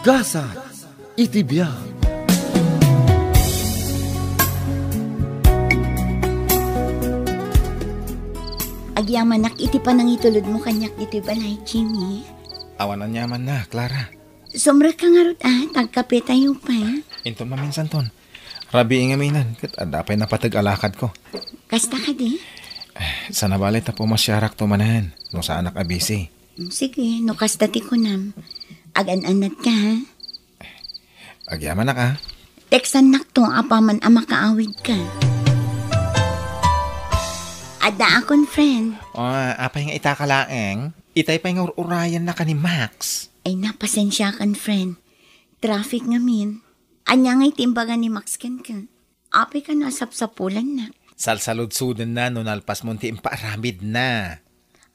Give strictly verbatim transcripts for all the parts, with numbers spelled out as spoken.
Kasat iti biag. Agyamanak iti panangitulodmo kaniak ditoy balay, Jimmy. Awan aniamanna, Clara. Sumrekka ngarud a, ta agkapetayo pay. Inton maminsanton. Rabii ngamin, ket adda pay napateg a lakadko. Kasta kadi? Eh, sana bale ta pumasiarakto manen, no saanak a busy. Mm, sige, no kasta ti kunam. Agan-annadka, ha? Agyamanak, a. Textannakto apaman a makaawidka. Adda akon friend. O, apay nga ita ka laeng? Itay pay nga ur-urayanna ka ni Max. Ay, napasensiakan, friend. Traffic ngamin. Ania ngay ti imbaga ni Max kenka? Apay kano a sapsapulannak? Salsaludsodenna no nalpasmon ti impaaramidna.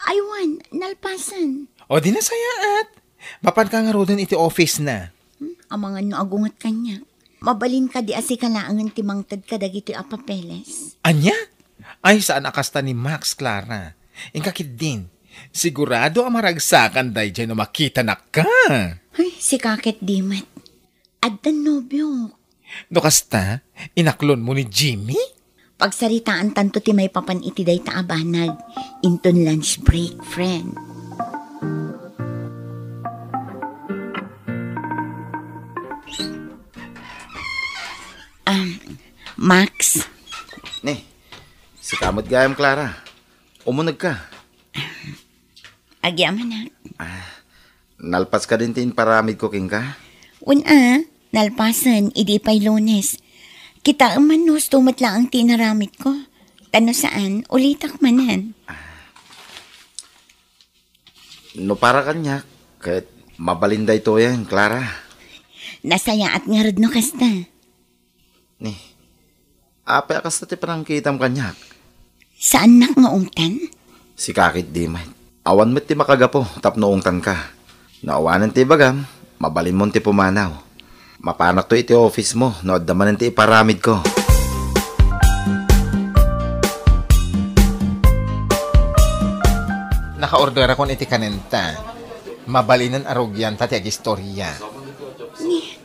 Ay wen, nalpasen. O di nasayaat. Mapanka ngaruden iti office na. Hmm, amangan no agunget kaniak. Mabalin kadi a sika laengen ti mangted kadagitoy a papeles? Ania? Ay, saan a kasta ni Max, Clara. Inka ketdin. Sigurado a maragsakan daydiay no makitanak ka. Ay, sika ket di met. Addan nobiok. No kasta, inaklonmo ni Jimmy? Pagsaritaantanto ti maipapan iti dayta a banag inton lunch break, friend. Um, Max. Ni, sika met gayam, Clara. Umunegka. Agyamanak. Ah, nalpas kadin ti imparamidko kenka? Wen a, nalpasen idi pay Lunes. Kitaem man no husto met laeng ti inaramidko. Ta no saan, ulitak manen. No para kaniak, ket mabalin daytoyen, Clara. Nasayaat ngarud no kasta. Ni, apay a kasta ti panangkitam kaniak? Saannak nga ungtan? Sika ketdi met. Awan met ti makagapu tapno ungtanka. No awanen ti ibagam, mabalinmon ti pumanaw. Mapanakto iti office mo no adda manen ti iparamidko. Nakaorderakon iti kanenta. Mabalinen a rugianta ti agistoria. Ni,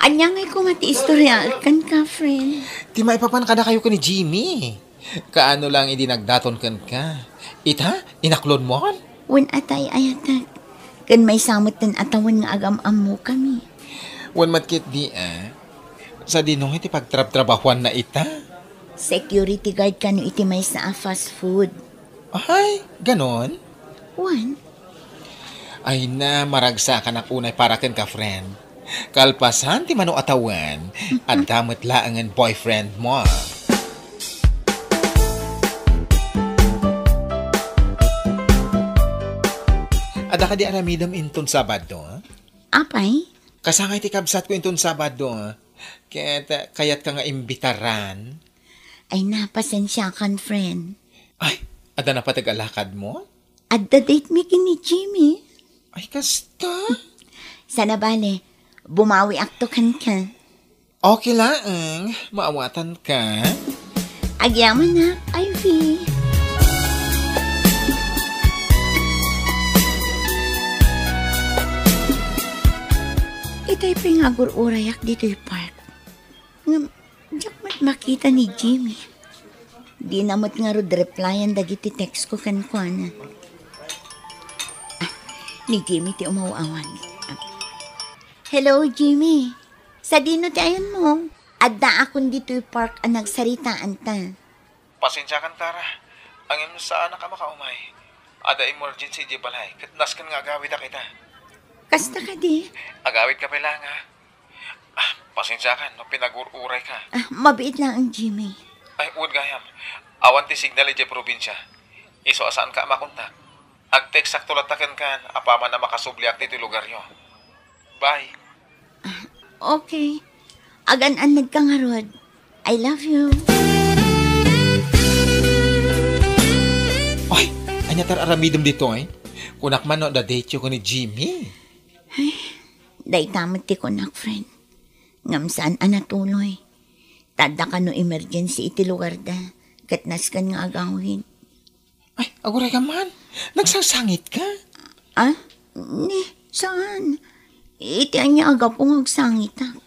ania ngay koma ti istoriaek kenka, friend? Ti maipapan kadakayo ken ni Jimmy. Kaano lang idi nagdaton kenka. Ita, inaklonmon? Wen a tay ayatek. Ken maysa met ti atawen nga agam-ammokami. Wen met ketdi, a. Sadino nga iti pagtrabtrabahuanna ita? Security guard kano iti maysa a fast food. Ay, ganon? Wen. Ay na, maragsakanak unay para kenka, friend. Kalpasan ti mano a tawen, adda met laengen boyfriend mo. Adda kadi aramidem inton Sabado? Apay? Kasangay ti kabsatko inton Sabado. Ket, eh, kayatka nga imbitaran? Ay, napasensiakan, friend. Ay, adda napateg a lakadmo? Adda date mi ken ni Jimmy. Ay, kasta? Sana bale, bumawiakto kenka. Okay laeng, maawatanka. Agyamanak, Ivy. Itay pay nga agur-urayak ditoy park. Ngem, diak met makita ni Jimmy. Dina met ngarud replyan dagiti text ko kenkuana. Ah, ni Jimmy ti umaw-awan. Ah. Hello, Jimmy. Sadino ti ayanmo? Addaakon ditoy park a nagsaritaanta. Pasensiakan, Clara. Ngem saanak a makaumay. Adda emergency idiay balay, ket nasken nga agawidak ita. Kasta kadi? Agawidka pay laeng, a. Ah, pasensiakan no pinagur-urayka. Ah, mabiit laeng, Jimmy. Ay, wen gayam. Awan ti signal idiay probinsia. Isu a saanka a makontak. Agtekstakto latta kenkan apaman a makasubliak ditoy lugaryo. Bye. Ah, okay. Agan-annadka ngarud. I love you. Ay, ania ti aramidem ditoy? Kunak man no adda date-yo ken ni Jimmy. Ay, dayta met ti kunak, friend. Ngem saan a natuloy. Ta adda kano emergency iti lugarda, ket nasken nga agawid. Ay, agurayka man. Nagsangsangitka? Ah? Ni, saan? Iti ania a gapu nga agsangitak?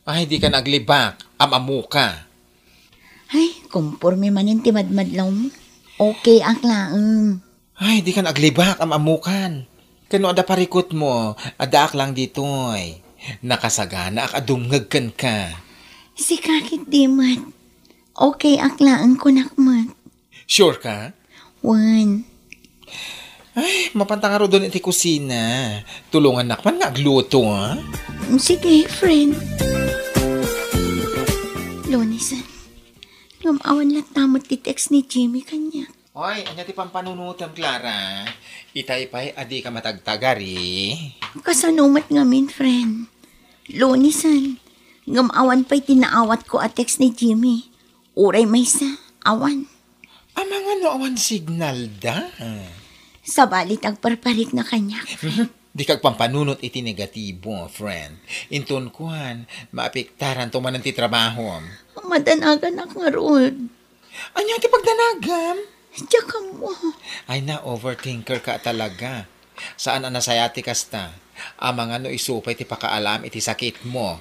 Ay, dika aglibak. Am-ammoka. Ay, komporme manen ti madmadlawmo. Okay ak laeng. Ay, dika aglibak. Am-ammokan. Ken no adda parikutmo, addaak lang ditoy. Nakasaganaak a dumngeg kenka. Sika ketdi met. Okay ak laeng, kunak met. Sure ka? Wen. Ay, mapanta ngaruden iti kusina. Tulongannak man nga agluto, ha? Sige, friend. Lunesan, ngem awan latta met ti text ni Jimmy kaniak. Oy, ania ti pampanunotem, Clara? Itay pay a dika matagtagari. Kasano met ngamin, friend? Lunesan, ngem awan pay ti naawatko a text ni Jimmy. Uray maysa, awan. Amangan no awan signalda? Sabali ti agparparikna kaniak. Dika agpampanunot iti negatibo, friend. Inton kuan, maapektaranto manen ti trabahom. Madanaganak ngarud. Ania ti pagdanagam? Diak ammo. Ay, na-overthinker ka talaga. Saan a nasayaat ti kasta. Amangan no isu pay ti pakaalam iti sakitmo.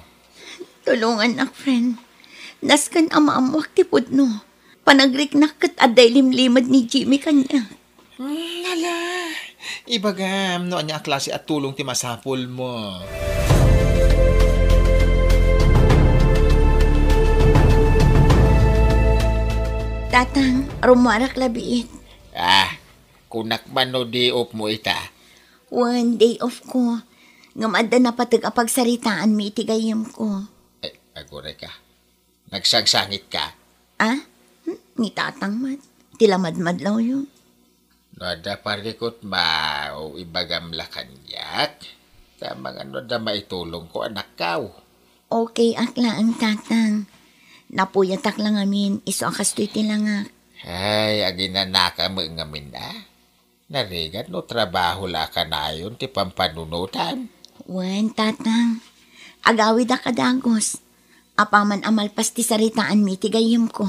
Tulongannak, friend. Nasken a maammoak ti pudno. Panagriknak ket adda ilimlimed ni Jimmy kaniak. Hmm, hala. Ibagam no ania a klase a tulong ti masapulmo. Tatang, rummuarak la biit. Ah, kunak man no day off mo ita? Wen, day off ko. Ngem adda napateg a pagsaritaanmi iti gayyemko. Ay, aguray ka. Nagsangsangit ka? Ah? Hmm? Ni Tatang met. Ti la madmadlawyo. No adda parikutmo, ibagam la kaniak. Ta amangan no adda maitulongko, anakkaw. Okay ak laeng, Tatang. Napuyatak la ngamin, isu a kastoy ti langak. Ay, aginanaka met ngamin, a? Narigat no trabaho la a kanayon ti pampanunotam. Wen, Tatang. Agawidak a dagus. Apaman a malpas ti saritaanmi iti gayyemko.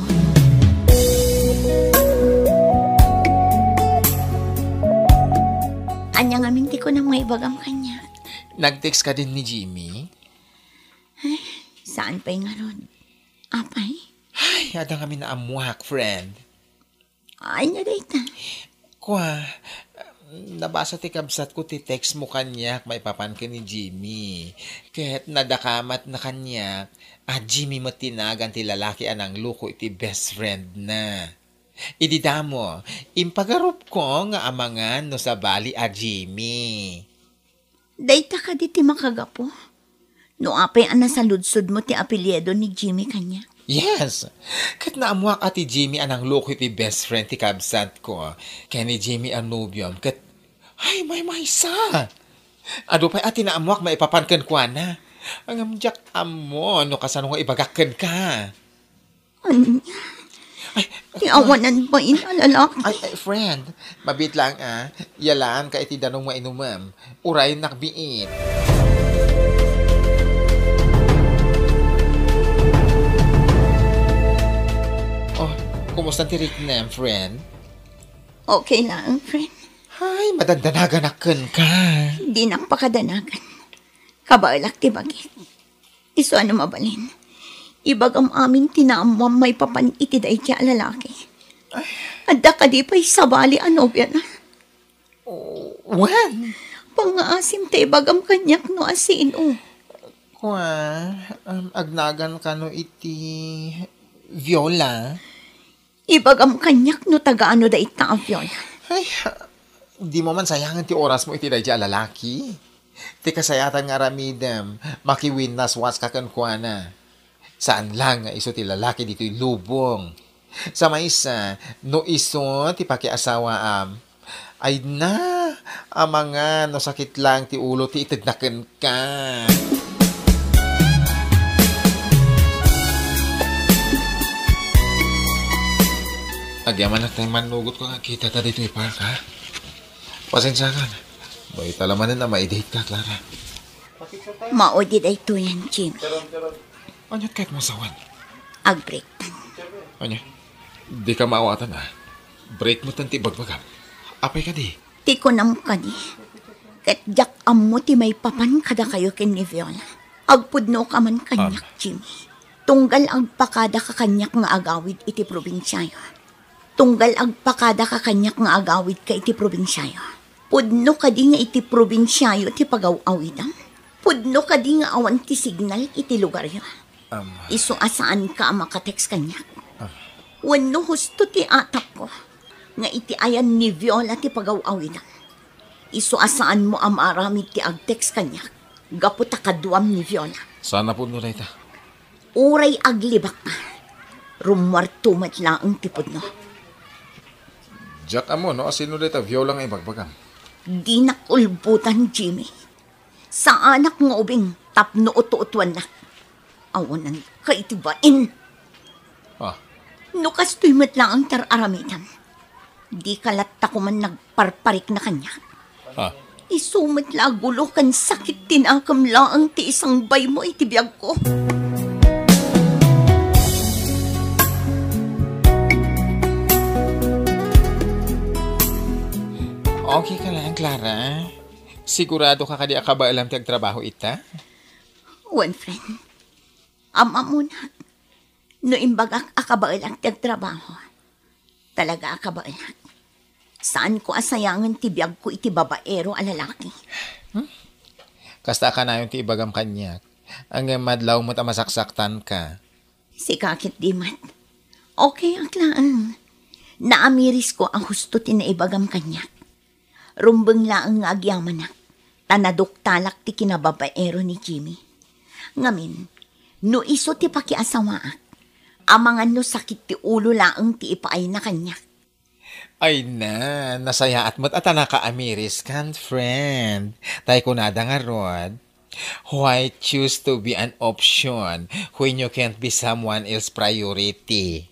Ania ngamin ti kunam nga ibagam kaniak? Nag-text kadin ni Jimmy? Ay, saan pay ngarud? Apay? Ay, adda ngamin naammoak, friend. Ania dayta? Kua, nabasa ti kabsatko ti text mo kaniak maipapan ken ni Jimmy. Ket nadakamatna kaniak a Jimmy met ti nagan ti lalaki a nangloko iti best friend na. Idi damo, impagarupko nga amangan no sabali a Jimmy. Dayta kadi ti makagapu? No apay a nasaludsodmo ti apelyido ni Jimmy kaniak? Yes. Ket naammoak a ti Jimmy a nangloko iti best friend ti kabsatko ken ni Jimmy a nobiom ket, ay, maymaysa. Adu pay a ti naammoak maipapan kenkuana. Ngem diak ammo no kasano nga ibagak kenka. Ania? Ay, ti awanan bain a lalaki. Ay, ay, friend, mabiit lang, a. Yalaan ka iti danum nga inumem. Uray nakbiit. Oh, kumusta ti riknam, friend? Okay lang, friend. Ay, madandanaganak kenka. Dinak pakadanagan. Kabaelak ti bagik. Isu a no mabalin, ibagam amin ti naammoam maipapan iti daydiay a lalaki. Adda kadi pay sabali a nobiana? Oh, wen. Pangngaasim ta ibagam kaniak no asino. Kua, um, agnagan kano iti Viola? Ibagam kaniak no tagano dayta a Viola. Ay, dimo man sayangen ti orasmo iti daydiay a lalaki. Ti kasayaatan nga aramidem, makiwinnaswaska kenkuana. Saan lang nga isu ti lalaki ditoy lubong. Sa maysa, no isu ti pakiasawaam, ay na, amangan no sakit lang ti ulo ti itedna kenka. Agyamanak tay mannugotko nga kitada ditoy park, ha? Pasensiakan. Mayta la manen a ma-date ka, Clara. Maudi daytoyen, Jimmy. Aniat kayatmo a sawen? Agbreaktan. Ania? Dika maawatan, a. Break metten ti ibagbagam. Apay kadi? Ti kunam kadi, Ket diak ammo ti maipapan kadakayo ken ni Viola. Agpudnoka man kaniak, Jimmy. Tunggal agpakadaka kaniak nga agawid iti probinsiayo. Tunggal agpakadaka kaniak nga agawidka iti probinsiayo. Pudno kadi nga iti probinsiayo ti pagaw-awidam? Pudno kadi nga awan ti signal iti lugaryo? Am. Isu a saanka a makatext kaniak. Ah. Wenno husto ti atapko nga iti ayan ni Viola ti pagaw-awidam? Isu a saanmo a maaramid ti agtext kaniak gapu ta kaduam ni Viola. Saan a pudno dayta? Uray aglibakka, rummuarto met laeng ti pudno. Diak ammo no asino dayta Viola nga ibagbagam. Dinak ulbotan, Jimmy. Saanak nga ubing tapno utuutuannak. Awananka iti bain. Ah. No kastoy met laeng ti ar-aramidam, dika latta koman nagparparikna kaniak. Ah. Isu met la a gulo ken sakit ti nakem laeng ti isangbaymo iti biagko. Okay ka lang, Clara? Sigurado ka kadi a kabaelam ti agtrabaho ita? Wen, friend. Am-ammonak, no imbagak a kabaelak ti agtrabaho, talaga a kabaelak. Saanko a sayangen ti biagko iti babaero a lalaki. Hmm? Kasta a kanayon ti ibagam kaniak. Ngem madlaw met a masaksaktanka. Sika ket di met. Okay ak laeng. Naamirisko a husto ti naibagam kaniak. Rumbeng laeng nga agyamanak, ta naduktalak ti kinababaero ni Jimmy. Ngamin, no isu ti pakiasawaak, amangan no sakit ti ulo laeng ti ipaayna kaniak. Ay na, nasayaat met a ta nakaamiris kan, friend. Tay kunada ngarud, "Why choose to be an option when you can't be someone else's priority?"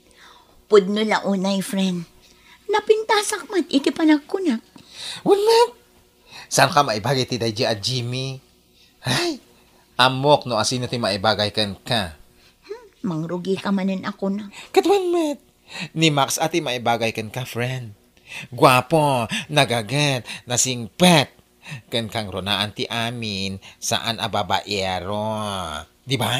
Pudno la unay, friend. Napintasak met iti panagkunak. Wen met, saanka maibagay ti daydi a Jimmy? Ay, ammok no asino ti maibagay kenka. Hmm, mangrugika manen a kunak. Ket wen met, ni Max a ti maibagay kenka, friend. Guapo, nagaget, nasingpet. Ken kangrunaan ti amin, saan a babaero. Di ba?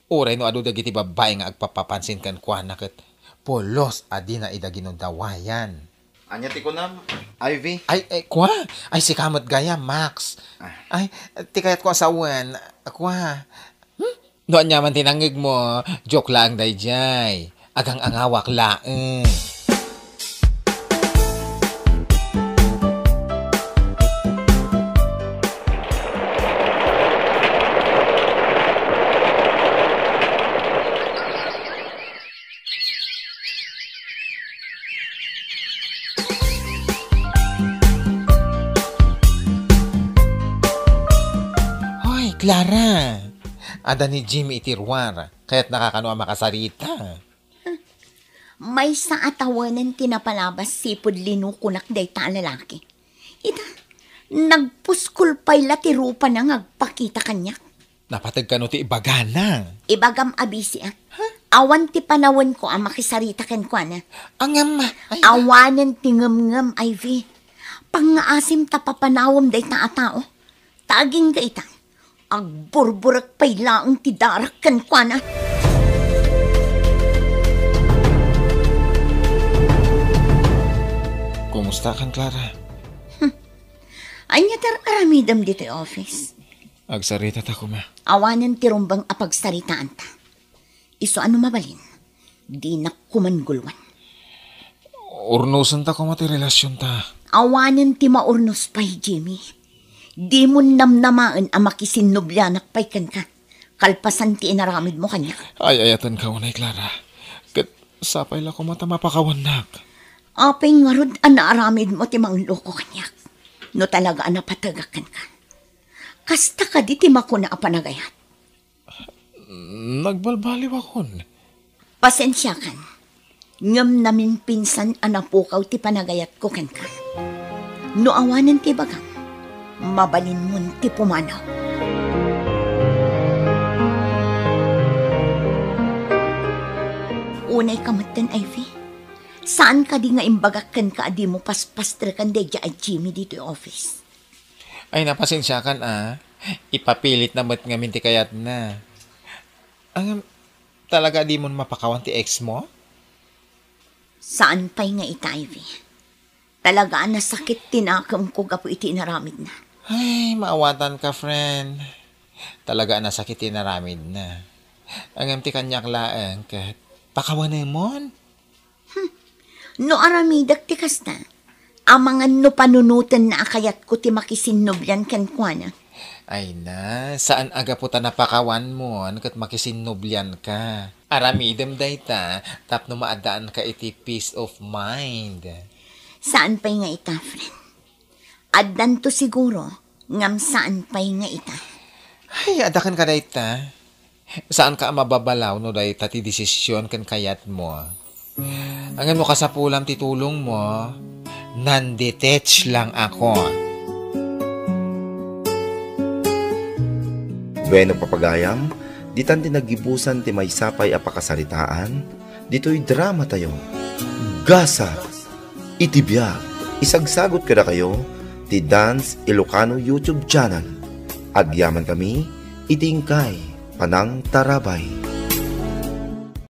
Uray no adu dagiti babbai nga agpapapansin kenkuana ket pulos a dina ida ginudawayan. Ania ti kunam, Ivy? Ay, ay, kua? Ay, sika met gayam, Max. Ah. Ay, ti kayatko a sawen, kua? Hmm? No ania man ti nangngegmo, joke laeng daydiay. Agang-angawak laeng. Hoy, Clara! Adda ni Jimmy iti ruar. Kayatnaka kano a makasarita? Maysa a tawanen ti napalabas sipud linukonak dayta a lalaki. Ita, nagpuskol pay la ti rupana nga agpakita kaniak. Napateg kano ti ibagana? Ibagam a bisiak. Ha? Awan ti panawenko a makisarita kenkuana. Angam, ay, awanen ti ngemngem, Ivy. Pangngaasim ta papanawem dayta a tao. Ta agingga ita, agburburek pay laeng ti darak kenkuana. Kumusta kan, Clara? Hmm. Ania ti ar-aramidem ditoy office? Agsarita ta koma. Awanen ti rumbeng a pagsaritaanta. Isu a no mabalin, dinak koman guluan. Urnosenta koma ti relasionta. Awanen ti maurnos pay, Jimmy. Dimon namnamaen a makisinnublianak pay kenka, kalpasan ti inaramidmo kaniak. Ay-ayatenka unay, Clara. Ket sapay la koma ta mapakawannak. Apay ngarud a naaramidmo ti mangloko kaniak? No talaga a napategak kenka. Kasta kadi ti makuna a panagayat? Nagbalbaliwakon. Pasensiakan, ngem namimpinsan a napukaw ti panagayatko kenka. No awanen ti ibagam, mabalinmon ti pumanaw. Unay ka metten, Ivy. Saan kadi nga imbagak kenka a dimo paspastreken daydiay a Jimmy ditoy office? Ay, napasensiakan, ah. Ipapilit na met ngamin ti kayatna. Ang, talaga di mo mapakawan ti ex mo? Saan pay nga ita, Ivy. Talaga a nasakit ti nakemko gapu iti inaramidna. Ay, maawatan ka, friend. Talaga a nasakit ti inaramidna. Ngem ti kaniak laeng ket pakawanemon. Hmm. No aramidek ti kasta, amangan no panunotenna a kayatko ti makisinnublian kenkuana. Ay na, saan a gapu ta napakawanmon ket makisinnublianka. Aramidem dayta tapno maaddaanka iti peace of mind. Saan pay nga ita, friend. Addanto siguro, ngem saan pay nga ita. Ay, adda kenka dayta. Saanka a mababalaw no dayta ti desisyon ken kayatmo. Ngem no kasapulam ti tulongmo, nanditech lang ako. Bueno, papagayam, ditan ti naggibusan ti maysa pay a pakasaritaan ditoy dramatayo. Gasat iti biag, isagsagut kadakayo ti Dance Ilocano YouTube channel. Agyamankami iti inkay panangtarabay.